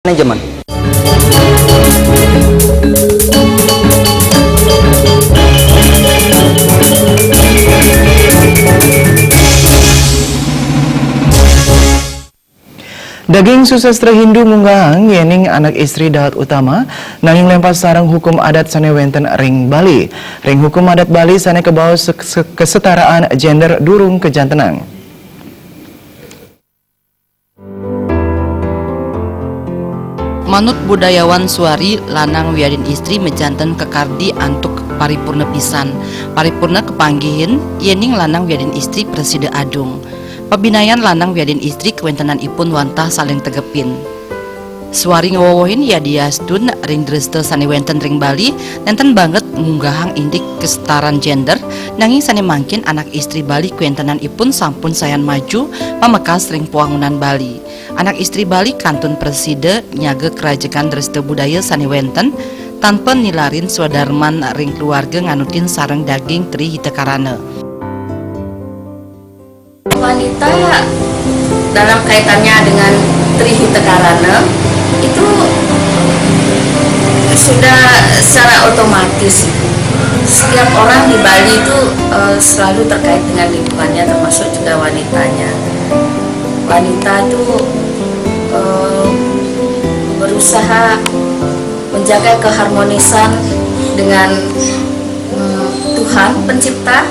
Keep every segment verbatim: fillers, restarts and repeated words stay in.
Manajemen. Daging susastra Hindu munggahang yéning anak istri dahat utama, nanging lémpas sareng hukum adat sané wénten ring Bali. Ring hukum adat Bali sané kabaos se-, se-, kesetaraan gender durung kajantenang. Manut budayawan Suari, lanang wiadin istri majanten kakardi antuk paripurna pisan. Paripurna kapanggihin yéning lanang wiadin istri prasida adung. Pabinayan lanang wiadin istri kawéntenanipun wantah saling tegepin. Suari ngawowohin yadiastun ring dresta sané wénten ring Bali, nénten banget ngunggahang indik kesetaraan gender, nanging sané mangkin anak istri Bali kawéntenanipun sampun sayan maju pamekas ring pawangunan Bali. Anak istri Bali kantun prasida nyaga karajegan dresta budaya sané wénten, tanpa nilarin swadarman ring keluarga nganutin sareng daging Tri Hita Karana. Wanita dalam kaitannya dengan Tri Hita Karana itu sudah secara otomatis, setiap orang di Bali itu, eh, selalu terkait dengan lingkungannya, termasuk juga wanitanya. Wanita itu, eh, berusaha menjaga keharmonisan dengan, mm, Tuhan Pencipta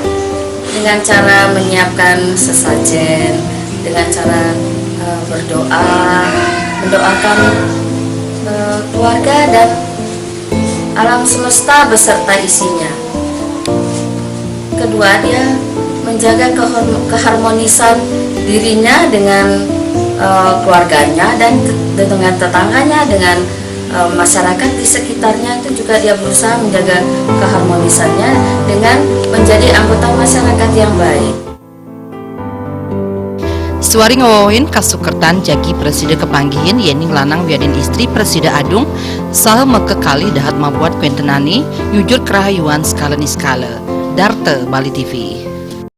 dengan cara menyiapkan sesajen, dengan cara, eh, berdoa, mendoakan, eh, keluarga dan alam semesta beserta isinya. Kedua, dia menjaga kehorm-, keharmonisan dirinya dengan, eh, keluarganya dan te-, dengan tetangganya, dengan, eh, masyarakat di sekitarnya. Itu juga dia berusaha menjaga keharmonisannya dengan menjadi anggota masyarakat yang baik. Suari ngawowohin kasukertan jagi prasida kapanggihin yéning lanang wiadin istri prasida adung, saha makakalih dahat mabuat kawéntenané nyujur karahayuan sekala niskala. Darta, Bali T V.